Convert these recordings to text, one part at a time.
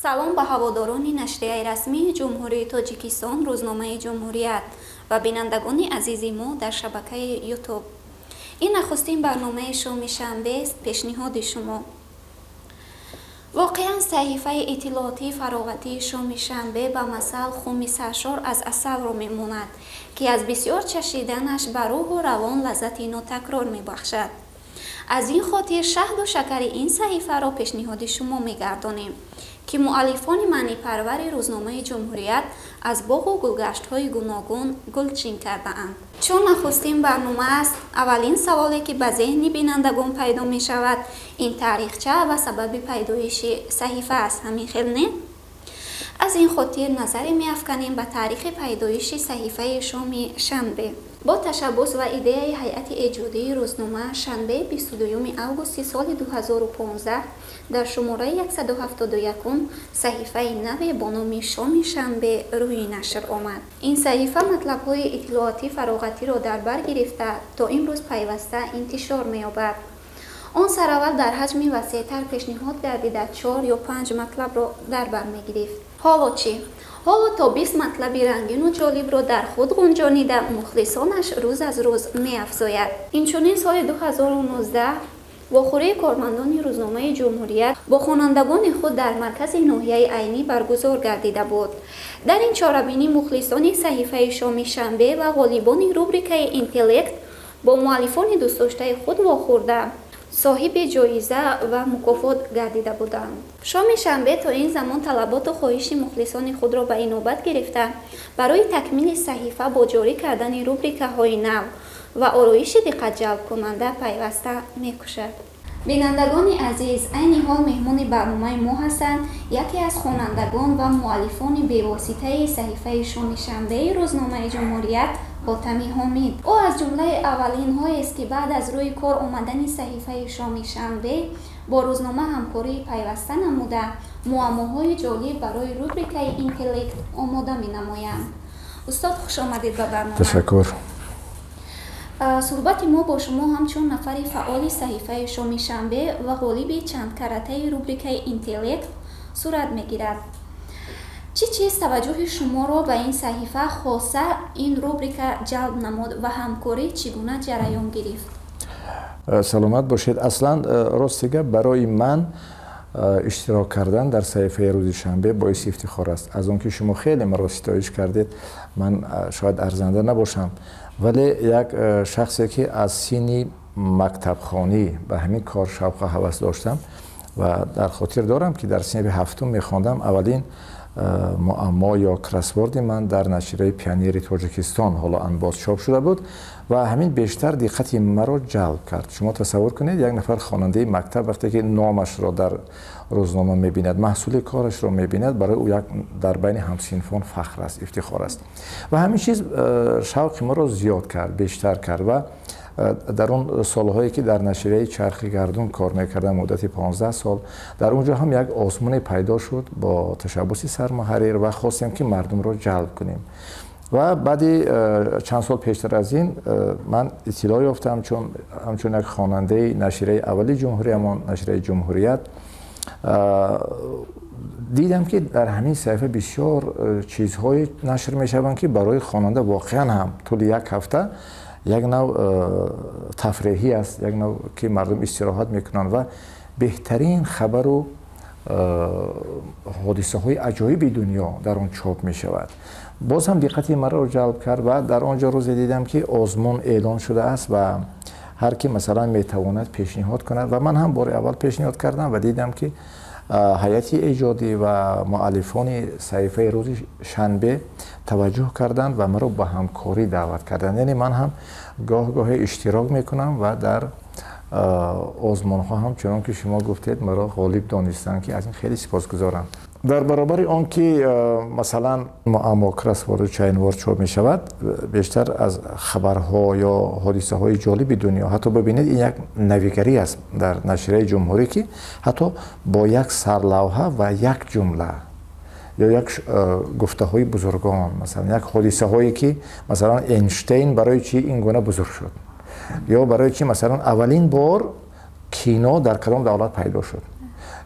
Салом ба ҳаводорони нашрияи расмии Ҷумҳурии Тоҷикистон, рӯзномаи «Ҷумҳурият», ва бинандагони азизи мо дар шабакаи Ютуб. Ин нахустин барномаи «Шоми шанбест», пешниҳоди шумо. Воқеан, саҳифаи иттилоотии фароғатии «Шоми шанбе» ба масал хуми саршор аз асалро мемонад, ки аз бисёр чашиданаш ба рӯҳу равон лаззати нотакрор мебахшад. Аз ин хотир шаҳду шакари ин саҳифаро пешниҳоди шумо мегардонем, ки муаллифони маънипарвари рӯзномаи «Ҷумҳурият» аз боғу гулгаштҳои гуногун гулчин кардаанд. Чун нахустин барнома аст, аввалин саволе, ки ба зеҳни бинандагон пайдо мешавад, ин таърихча ва сабаби пайдоиши саҳифа аст. Ҳамин хел, не? Аз ин хотир назаре меафканем ба таърихи пайдоиши саҳифаи «Шоми шанбе». Бо ташаббус ва идеяи ҳайати эҷодии рӯзнома, шанбе, 22 августи соли 2015, дар шумораи 171 саҳифаи наве бо номи «Шоми шанбе» рӯи нашр омад. Ин саҳифа матлабҳои иттилоотӣ фароғатиро дар бар гирифта, то имрӯз пайваста интишор меёбад. Он сараввал дар ҳаҷми васеътар пешниҳод гардида, чор ё панҷ матлабро дар бар мегирифт. Ҳоло чӣ? Ҳоло то 20 матлаби рангину ҷолибро дар худ ғунҷонида, мухлисонаш рӯз аз рӯз меафзояд. Инчунин, соли 2019 вохӯрии кормандони рӯзномаи «Ҷумҳурият» бо хонандагони худ дар маркази ноҳияи Айнӣ баргузор гардида буд. Дар ин чорабинӣ мухлисони саҳифаи «Шоми шанбе» ва ғолибони рубрикаи «Интеллект» бо муаллифони дӯстдоштаи худ вохӯрда, соҳиби ҷоиза ва мукофот гардида буданд. «Шоми шанбе» то ин замон талаботу хоҳиши мухлисони худро ба инобат гирифта, барои такмили саҳифа бо ҷорӣ кардани рубрикаҳои нав ва ороиши диққатҷалбкунанда пайваста мекӯшад. Бинандагони азиз, айни ҳол меҳмони барномаи мо ҳастанд яке аз хонандагон ва муаллифони бевоситаи саҳифаи «Шоми шанбеи» рӯзномаи «Ҷумҳурият», Ҳотами Ҳомид. Ӯ аз ҷумлаи аввалинҳоест, ки баъд аз рӯи кор омадани саҳифаи «Шоми шанбе» бо рӯзнома ҳамкории пайваста намуда, муаммоҳои ҷолиб барои рубрикаи «Интеллект» омода менамоянд. Устод, хуш омадед ба барнома. Ташаккур. Суҳбати мо бо шумо ҳамчун нафари фаъоли саҳифаи «Шоми шанбе» ва ғолиби чандкаратаи рубрикаи «Интеллект» сурат мегирад. Чӣ чиз таваҷҷӯҳи шуморо ба ин саҳифа, хоса ин рубрика, ҷалб намуд ва ҳамкорӣ чӣ гуна ҷараён гирифт? Саломат бошед. Аслан, рости гап, барои ман иштирок кардан дар саҳифаи рӯзи шанбе боиси ифтихор аст. Аз он ки шумо хеле маро ситоиш кардед, ман шояд арзанда набошам, вале як шахсе, ки аз синни мактабхонӣ ба ҳамин кор шавқу ҳавас доштам ва дар хотир дорам, ки дар синфи ҳафтум мехондам, аввалин муаммо ё кроссворди ман дар нашрияи «Пионери Тоҷикистон», ҳоло «Анбоз», чоп шуда буд ва ҳамин бештар диққати маро ҷалб кард. Шумо тасаввур кунед, як нафар хонандаи мактаб вақте ки номашро дар рӯзнома мебинад, маҳсули корашро мебинад, барои ӯ як дар байни ҳамсинфон фахр аст, ифтихор аст ва ҳамин чиз шавқи маро зиёд кард, бештар кард. Ва дар он солҳое, ки дар нашрияи «Чархи гардун» кор мекардам, муддати 15 сол, дар он ҷо ҳам як озмуне пайдо шуд бо ташаббуси сармуҳаррир ва хостем, ки мардумро ҷалб кунем. Ва баъди чанд сол пештар аз ин ман иттилоъ ёфтам, чун ҳамчун як хонандаи нашрияи аввали ҷумҳуриямон, нашрияи «Ҷумҳурият», дидам, ки дар ҳамин саҳифа бисёр чизҳое нашр мешаванд, ки барои хонанда воқеан ҳам тӯли як ҳафта як нав тафреҳӣ аст, як нав ки мардум истироҳат мекунанд ва беҳтарин хабару ҳодисаҳои аҷоиби дунё дар он чоп мешавад. Боз ҳам диққати маро ҷалб кард ва дар он ҷо рӯзе дидам, ки озмун эълон шудааст ва ҳар ки, масалан, метавонад пешниҳод кунад. Ва ман ҳам бори аввал пешниҳод кардам ва дидам, ки ҳайати эҷодӣ ва муаллифони саҳифаи рӯзи шанбе таваҷҷӯҳ карданд ва маро ба ҳамкорӣ даъват карданд. Яъне ман ҳам гоҳ гоҳе иштирок мекунам ва дар озмунҳо ҳам, чунон ки шумо гуфтед, маро ғолиб донистанд, ки аз ин хеле сипосгузорам. Дар баробари он ки, масалан, муаммо, кроссворду чайнвор чоп мешавад, бештар аз хабарҳо ё ҳодисаҳои ҷолиби дунё. Ҳатто бибинед, ин як навигарӣ аст дар нашрияи ҷумҳурӣ, ки ҳатто бо як сарлавҳа ва як ҷумла ё як гуфтаҳои бузургон, масалан, як ҳодисаҳое, ки, масалан, Эйнштейн барои чӣ ин гуна бузург шуд ё барои чӣ, масалан, аввалин бор кино дар кадом давлат пайдо шуд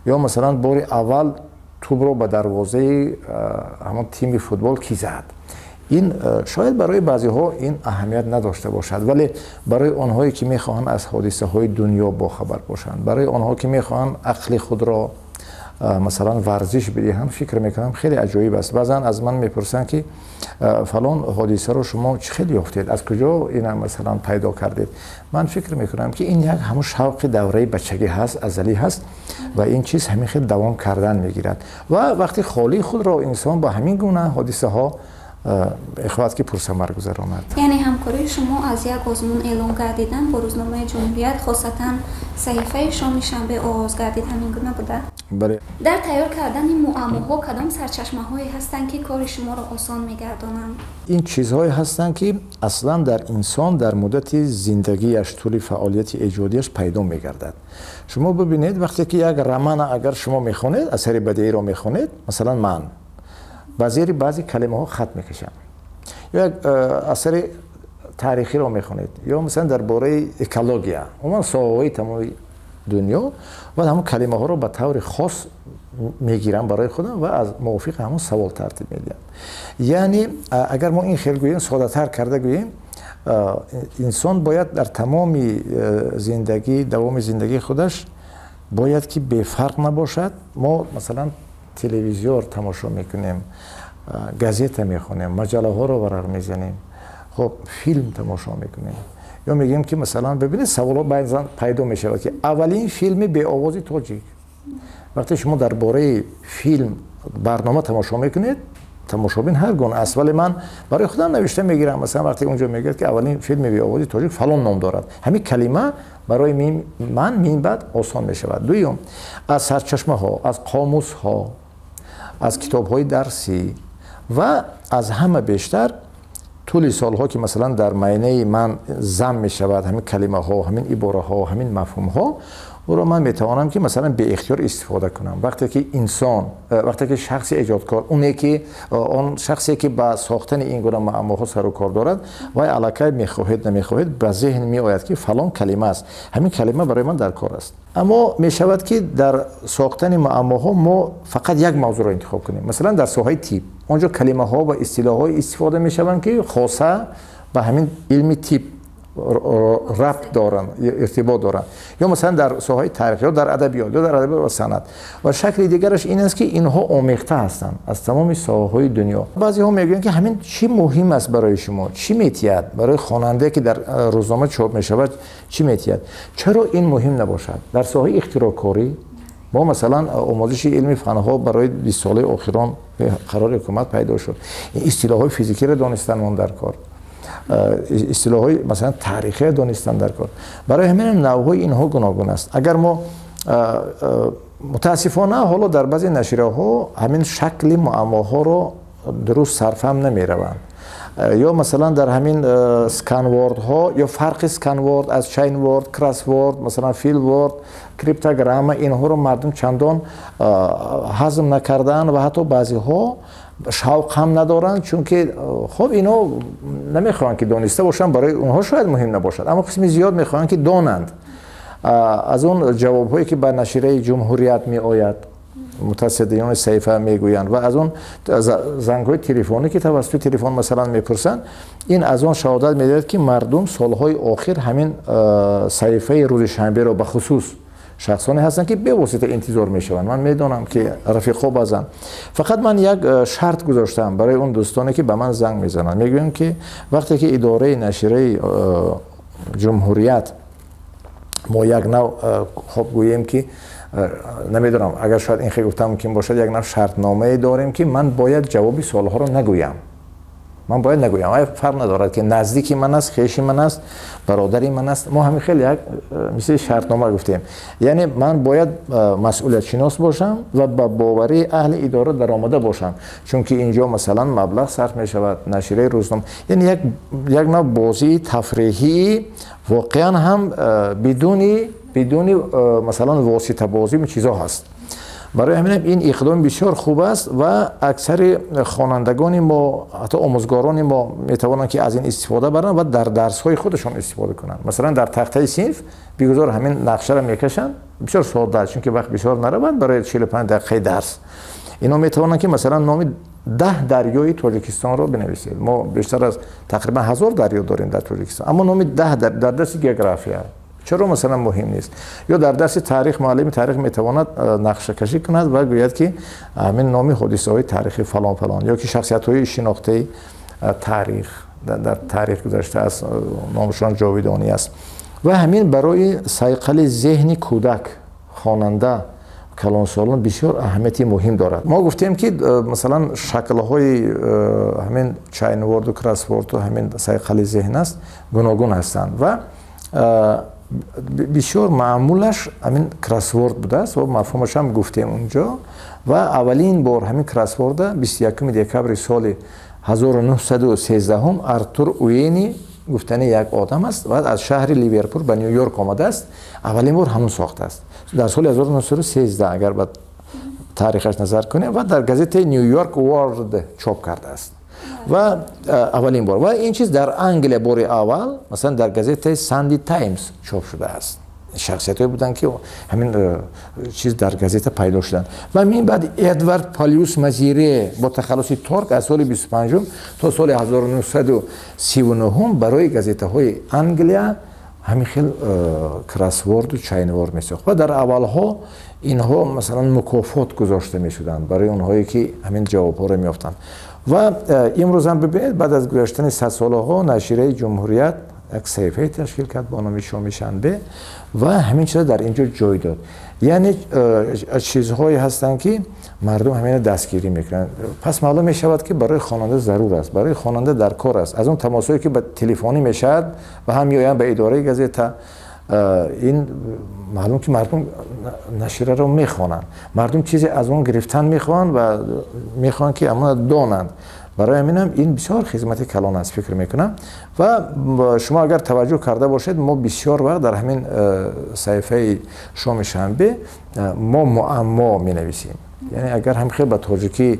ё, масалан, бори аввал Тӯбро ба дарвозаи ҳамон тими футбол ки зад. Ин шояд барои баъзеҳо ин аҳамият надошта бошад, вале барои онҳое ки мехоҳанд аз ҳодисаҳои дунё бохабар бошанд, барои онҳо ки мехоҳанд ақли худро масалан варзиш бидиҳанд, фикр мекунам хеле аҷоиб аст. Баъзан аз ман мепурсанд, ки фалон ҳодисаро шумо чӣ хел ёфтед, аз куҷо ина масалан пайдо кардед. Ман фикр мекунам, ки ин як ҳамун шавқи давраи бачагӣ ҳаст, азалӣ ҳаст ва ин чиз ҳамин хел давом кардан мегирад ва вақти холии худро инсон ба ҳамин гуна ҳодисаҳо мехоҳад ки пурсамар гузаронад. Яъне ҳамкории шумо аз як озмун эълон гардидан бо рӯзномаи «Ҷумҳурият», хосатан саҳифаи шоми шанбе оғоз гардид, ҳамин гуна буда? Бале. Дар тайёр кардани муаммоҳо кадом сарчашмаҳое ҳастанд, ки кори шуморо осон мегардонанд? Ин чизҳое ҳастанд, ки аслан дар инсон дар муддати зиндагиаш, тӯли фаъолияти эҷодиаш пайдо мегардад. Шумо бибинед, вақте ки як романа агар шумо мехонед, асари бадеиро мехонед, масалан, ман ба зери баъзе калимаҳо хат мекашам. Ё як асари таърихиро мехонед, ё масалан дар бораи экология, умуман соҳаҳои тамоми дунё, баъд ҳамон калимаҳоро ба таври хос мегирам барои худам ва аз мувофиқи ҳамон савол тартиб медиҳам. Яъне агар мо ин хел гӯем, соддатар карда гӯем, инсон бояд дар тамоми зиндагӣ, давоми зиндагии худаш бояд ки бефарқ набошад. Мо масалан телевизор тамошо мекунем, газета мехонем, маҷаллаҳоро варақ мезанем, хоб, филм тамошо мекунем ё мегӯем, ки масалан, бибинед, саволҳо баъзан пайдо мешавад, ки аввалин филми беовози тоҷик. Вақте шумо дар бораи филм барнома тамошо мекунед, тамошобин ҳар гуна аст, вале ман барои худам навишта мегирам. Масалан, вақте унҷо мегӯяд, ки аввалин филми беовози тоҷик фалон ном дорад, ҳамин калима барои ман минбаъд осон мешавад. Дуюм, аз сарчашмаҳо, аз қомусҳо, аз китобҳои дарсӣ ва аз ҳама бештар тӯли солҳо, ки масалан дар майнаи ман зам мешавад ҳамин калимаҳо, ҳамин ибораҳо, ҳамин мафҳумҳо, ӯро ман метавонам, ки масалан беихтиёр истифода кунам. Вақте ки инсон, вақте ки шахси эҷодкор, оне ки он шахсе ки ба сохтани ин гуна муаммоҳо сару кор дорад, вай аллакай, мехоҳед намехоҳед, ба зеҳн меояд, ки фалон калима аст, ҳамин калима барои ман дар кор аст. Аммо мешавад, ки дар сохтани муаммоҳо мо фақат як мавзӯъро интихоб кунем. Масалан, дар соҳаи тиб, он ҷо калимаҳо ва истилоҳҳое истифода мешаванд, ки хоса ба ҳамин илми тиб рабт доранд, иртибот доранд, ё масалан дар соҳаи таърих, ё дар адабиёт, ё дар адабиёт ва санъат. Ва шакли дигараш ин аст, ки инҳо омехта ҳастанд аз тамоми соҳаҳои дунё. Баъзеҳо мегӯянд, ки ҳамин чӣ муҳим аст барои шумо, чӣ метиҳад барои хонандае, ки дар рӯзнома чоп мешавад, чӣ метиҳад? Чаро ин муҳим набошад? Дар соҳаи ихтироъкорӣ мо масалан омӯзиши илми фанҳо барои 20 солаи охирон қарори ҳукумат пайдо шуд. Ин истилоҳҳои физикиро донистан мон дар кор, истилоҳҳои масалан таърихия донистан дар кор. Барои ҳамин навъҳои инҳо гуногун аст. Агар мо, мутаассифона, ҳоло дар баъзе нашрияҳо ҳамин шакли муаммоҳоро дуруст сарфаҳм намераванд, ё масалан дар ҳамин сканвордҳо, ё фарқи сканворд аз чайнворд, кроссворд, масалан филворд, криптограмма, инҳоро мардум чандон ҳазм накардаанд ва ҳатто баъзеҳо шавқ ҳам надоранд, чунки хоб, инҳо намехоҳанд, ки дониста бошанд, барои онҳо шояд муҳим набошад. Аммо қисми зиёд мехоҳанд, ки донанд. Аз он ҷавобҳое, ки ба нашрияи «Ҷумҳурият» меояд, мутасаддиёни саҳифа мегӯянд, ва аз он зангҳои телефонӣ, ки тавассути телефон масалан мепурсанд, ин аз он шаҳодат медиҳад, ки мардум солҳои охир ҳамин саҳифаи рӯзи шанберо, бахусус шахсоне ҳастанд, ки бевосита интизор мешаванд. Ман медонам, ки рафиқҳо баъзан. Фақат ман як шарт гузоштам барои он дӯстоне, ки ба ман занг мезананд. Мегӯям, ки вақте ки идораи нашрияи «Ҷумҳурият» мо як нав, хоб, гӯем, ки намедонам, агар шояд ин хел гуфтам мумкин бошад, як нав шартномае дорем, ки ман бояд ҷавоби суолҳоро нагӯям. Ман бояд нагӯям, ай фарқ надорад, ки наздики ман аст, хеши ман аст, бародари ман аст. Мо ҳамин хел як мисли шартнома гуфтем. Яъне ман бояд масъулиятшинос бошам ва ба боварии аҳли идора даромада бошам, чунки инҷо масалан маблағ сарф мешавад, нашрияи рӯзнома, яъне як нав бозии тафреҳии воқеан ҳам бидуни масалан воситабозӣ чизо ҳаст. Барои ҳамин ин иқдом бисёр хуб аст ва аксари хонандагони мо, ҳатто омӯзгорони мо метавонанд, ки аз ин истифода баранд ва дар дарсҳои худашон истифода кунанд. Масалан, дар тахтаи синф бигузор ҳамин нақшаро мекашанд, бисёр содда, чунки вақт бисёр наравад барои 45 дақиқаи дарс. Инҳо метавонанд, ки масалан номи 10 дарёи Тоҷикистонро бинависед. Мо бештар аз тақрибан 1000 дарё дорем дар Тоҷикистон, аммо номи 10 дар дарси география чаро масалан муҳим нест? Ё дар дарси таърих муаллими таърих метавонад нақшакашӣ кунад ва гӯяд, ки ҳамин номи ҳодисаҳои таърихи фалон фалон ё ки шахсиятҳои шинохтаи таърих дар таърих гузаштааст, номашон ҷовидонӣ аст. Ва ҳамин барои сайқали зеҳни кӯдак, хонанда, калонсолон бисёр аҳамияти муҳим дорад. Мо гуфтем, ки масалан шаклҳои ҳамин чайнворду, кроссворду, ҳамин сайқали зеҳн аст, гуногун ҳастанд ва бисёр маъмулаш ҳамин кроссворд будааст ва мафҳумаш ҳам гуфтем унҷо. Ва аввалин бор ҳамин кроссворда 21 декабри соли 1913 Артур Уэни гуфтани як одам аст ва аз шаҳри Ливерпул ба Ню Йорк омадааст, аввалин бор ҳамон сохтааст дар соли 1913, агар ба таърихаш назар кунем, ва дар газетаи Ню Йорк Ворлд чоп кардааст ва аввалин бор. Ва ин чиз дар Англия бори аввал масалан дар газетаи Санди Таймс чоп шудааст. Шахсиятҳое буданд, ки ҳамин чиз дар газета пайдо шуданд. Ва мин баъд Эдвард Палюс Мазире бо тахаллуси Торк аз соли 25 то соли 1939 барои газетаҳои Англия ҳамин хел кроссворду чайнворд месохт. Ва дар аввалҳо инҳо масалан мукофот гузошта мешуданд барои онҳое, ки ҳамин ҷавобҳоро меёфтанд. Ва имрӯз ҳам бибинед, баъд аз гузаштани садсолаҳо нашрияи Ҷумҳурият як саҳифае ташкил кард бо номи Шоми шанбе ва ҳамин чиза дар ин ҷо ҷой дод. Яъне чизҳое ҳастанд, ки мардум ҳамина дастгирӣ мекунанд. Пас маълум мешавад, ки барои хонанда зарур аст, барои хонанда дар кор аст. Аз он тамосҳое, ки ба телефонӣ мешавад ва ҳам меоянд ба идораи газета, ин маълум, ки мардум нашрияро мехонанд, мардум чизе аз он гирифтан мехоҳанд ва мехоҳанд, ки амона донанд. Барои ҳаминам ин бисёр хизмати калон аст, фикр мекунам. Ва шумо агар таваҷҷӯҳ карда бошед, мо бисёр вақт дар ҳамин саҳифаи Шоми шанбе мо муаммо менависем. Яъне агар ҳам хел ба тоҷикӣ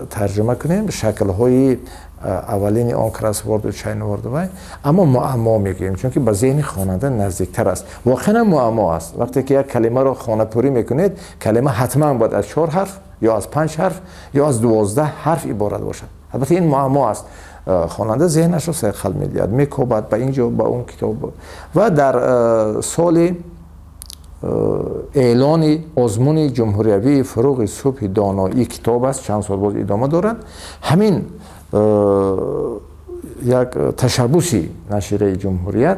тарҷума кунем шаклҳои аввалини он кроссворду чайнворду вай, аммо муаммо мегӯем, чунки ба зеҳни хонанда наздиктар аст. Воқеан муаммо аст. Вақте ки як калимаро хонапурӣ мекунед, калима ҳатман бояд аз 4 ҳарф ё аз 5 ҳарф ё аз 12 ҳарф иборат бошад. Албатта ин муаммо аст. Хонанда зеҳнашро сайқал медиҳад, мекобад ба ин ҷо, ба он китоб. Ва дар соли эълони озмуни ҷумҳуриявии Фуруғи субҳи доноӣ китоб аст, чанд сол боз идома дорад, ҳамин як ташаббуси нашрияи Ҷумҳурият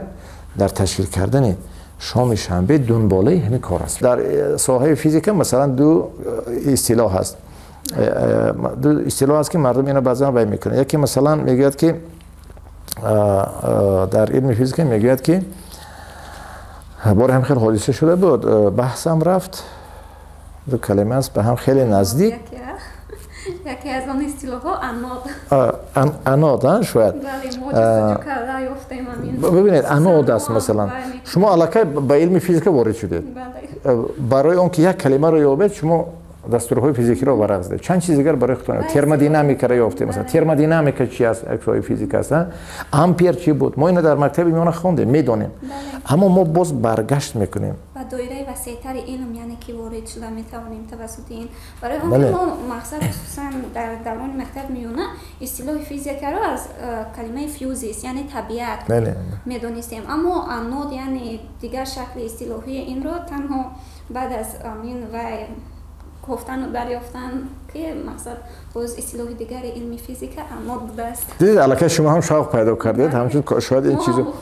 дар ташкил кардани Шоми шанбе дунболаи ҳамин кор аст. Дар соҳаи физика масалан ду истилоҳ ҳаст, ду истилоҳ аст, ки мардум ино баъзан вай мекунанд. Яке масалан мегӯяд, ки дар илми физика мегӯяд, ки боре ҳам хел ҳодиса шуда буд, баҳсам рафт, ду калима аст ба ҳам хеле наздик. Яке аз он истилоҳҳо анод. Анод, шояд. Бибинед, анод аст масалан. Шумо аллакай ба илми физика ворид шудед. Барои он ки як калимаро ёбед, шумо дастурҳои физикиро варақ задед, чанд чиз дигар барои худтон, термодинамикаро ёфтед. Масалан, термодинамика чи аст? Як соҳаи физика аст. Ампер чӣ буд? Мо ина дар мактаби миёна хондем, медонем, аммо мо боз баргашт мекунем. Ба доираи васеътари илм, яъне ки ворид шуда метавонем тавассути ин. Барои он ки мо мақсад, хусусан дар даврони мактаби миёна, истилоҳи физикаро аз калимаи фюзис, яъне табиат, медонистем, аммо анод, яъне дигар шакли истилоҳии инро танҳо баъд аз ин вай кофтану дарёфтан, ки мақсад боз истилоҳи дигари илми физика анод будааст. Дидед, аллакай шумо ҳам шавқ пайдо кардед. Ҳамчун шояд ин чизу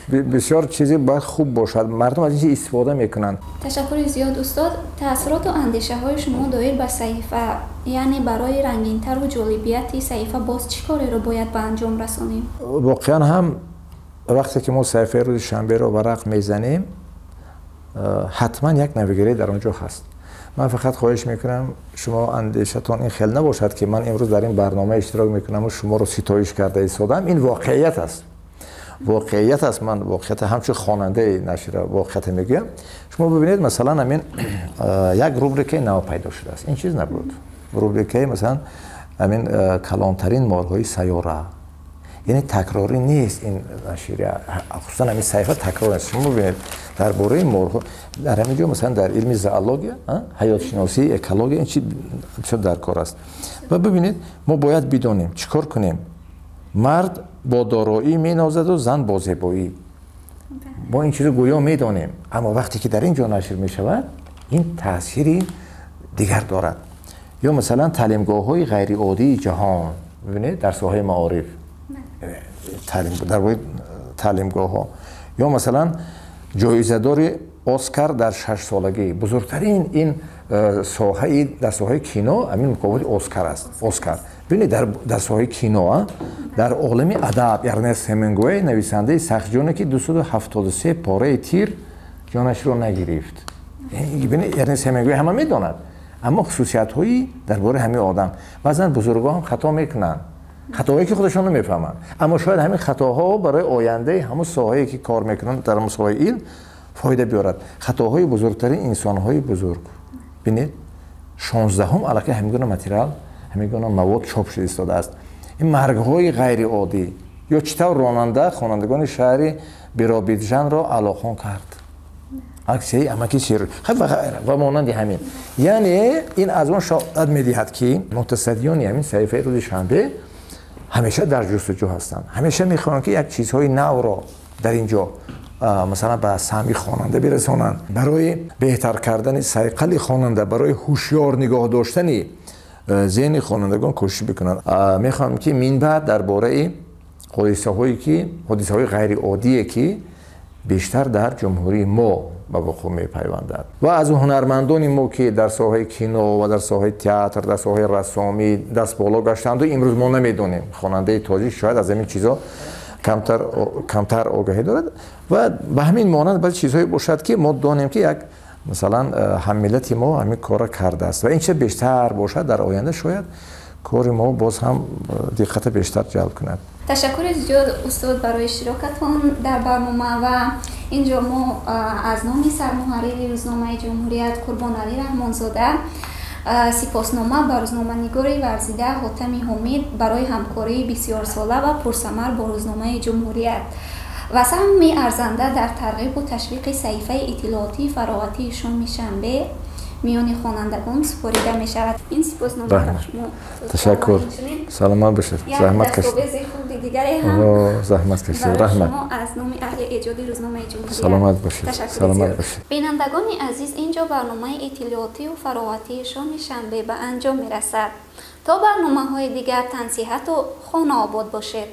бисёр чизе бояд хуб бошад, мардум аз ин чиз истифода мекунанд. Ташаккури зиёд, устод. Таассуроту андешаҳои шумо доир ба саҳифа, яъне барои рангинтару ҷолибияти саҳифа боз чӣ кореро бояд ба анҷом расонем? Воқеан ҳам вақте ки мо саҳифаи рӯзи шанберо варақ мезанем, ҳатман як навигарӣ дар он ҷо ҳаст. Ман фақат хоҳиш мекунам, шумо андешатон ин хел набошад, ки ман имрӯз дар ин барнома иштирок мекунаму шуморо ситоиш карда истодам. Ин воқеият аст, воқеият аст. Ман воқеията ҳамчун хонандаи нашрия воқеията мегӯям. Шумо бибинед, масалан, ҳамин як рубрикаи нав пайдо шудааст, ин чиз набуд. Рубрикаи масалан ҳамин калонтарин морҳои сайёра. Яъне такрорӣ нест ин нашрия, хусусан ҳамин саҳифа такрор нест. Шумо бибинед, Дар бораи морҳо дар ҳамин ҷо, масалан, дар илми зоология, ҳаётшиносӣ, экология ин чи бисёр дар кор аст. Ва бибинед, мо бояд бидонем чӣ кор кунем. Мард бо дороӣ менозаду зан бо зебоӣ. Мо ин чизро гӯё медонем, аммо вақте ки дар ин ҷо нашр мешавад, ин таъсири дигар дорад. Ё масалан таълимгоҳҳои ғайриоддии ҷаҳон, бибинед, дар соҳаи маориф, дар бораи таълимгоҳҳо. Ё масалан ҷоизадори Оскар дар 6-солагӣ, бузургтарин ин соҳаи дар соҳаи кино ҳамин мукофоти Оскар аст. Оскар. Бибинед, дар соҳаи кино, дар олами адаб Эрнест Хемингуэй, нависандаи сахтҷоне, ки 273 пораи тир ҷонашро нагирифт. Бибинед, Эрнест Хемингуэй ҳама медонад, аммо хусусиятҳои дар бораи ҳамин одам. Баъзан бузургҳо ҳам хато мекунанд, хатоҳое ки худашон намефаҳманд, аммо шояд ҳамин хатоҳо барои ояндаи ҳамон соҳае ки кор мекунанд, дар ҳамон соҳаи илм фоида биёрад. Хатоҳои бузургтарин инсонҳои бузург. Бинед, 16-ҳум аллакай ҳамин гуна материал, ҳамин гуна мавод чоп шуда истодааст. Ин маргҳои ғайриоддӣ ё чӣ тавр ронанда хонандагони шаҳри Биробиджанро алохон кард, аксияи амаки сир ва ғайра ва монанди ҳамин. Яъне ин аз он шоҳодат медиҳад, ки мутасаддиёни ҳамин саҳифаи рӯзи шанбе ҳамеша дар ҷустуҷӯ ҳастанд, ҳамеша мехоҳанд, ки як чизҳои навро дар ин ҷо масалан ба самъи хонанда бирасонанд, барои беҳтар кардани сайқали хонанда, барои ҳушёр нигоҳ доштани зеҳни хонандагон кӯшиш бикунанд. Мехоҳам, ки минбаъд дар бораи ҳодисаҳое ки ҳодисаҳои ғайриоддие, ки бештар дар ҷумҳурии мо ба вуқӯъ мепайвандад ва аз ҳунармандони мо, ки дар соҳаи кино ва дар соҳаи театр, дар соҳаи рассомӣ даст боло гаштанду имрӯз мо намедонем. Хонандаи тоҷик шояд аз ҳамин чизо камтар огаҳӣ дорад ва ба ҳамин монанд баъзе чизҳое бошад, ки мо донем, ки як масалан ҳаммиллати мо ҳамин корро кардааст ва ин чиз бештар бошад, дар оянда шояд кори мо боз ҳам диққата бештар ҷалб кунад. Ташаккури зиёд, устод, барои иштирокатон дар барнома. Ва инҷо мо аз номи сармуҳаррири рӯзномаи Ҷумҳурият Қурбоналӣ Раҳмонзода сипоснома ба рӯзноманигори варзида Ҳотами Ҳомид барои ҳамкории бисёрсола ва пурсамар бо рӯзномаи Ҷумҳурият ва саҳми арзанда дар тарғибу ташвиқи саҳифаи иттилоотии фароғатии шоми шанбе миёни хонандагон супорида мешавад. Ин сипоснома ба шумо. Ташаккур, саломат бошед, заҳмат кашид. Дастовези хуби дигаре ҳам заҳмат кашид, раҳмат. Шумо аз номи аҳли эҷоди рӯзномаи Ҷумҳурият. Саломат бошед, саломат бошед. Бинандагони азиз, инҷо барномаи иттилоотию фароғатии шоми шанбе ба анҷом мерасад. То барномаҳои дигар тансиҳату хонаобод бошед.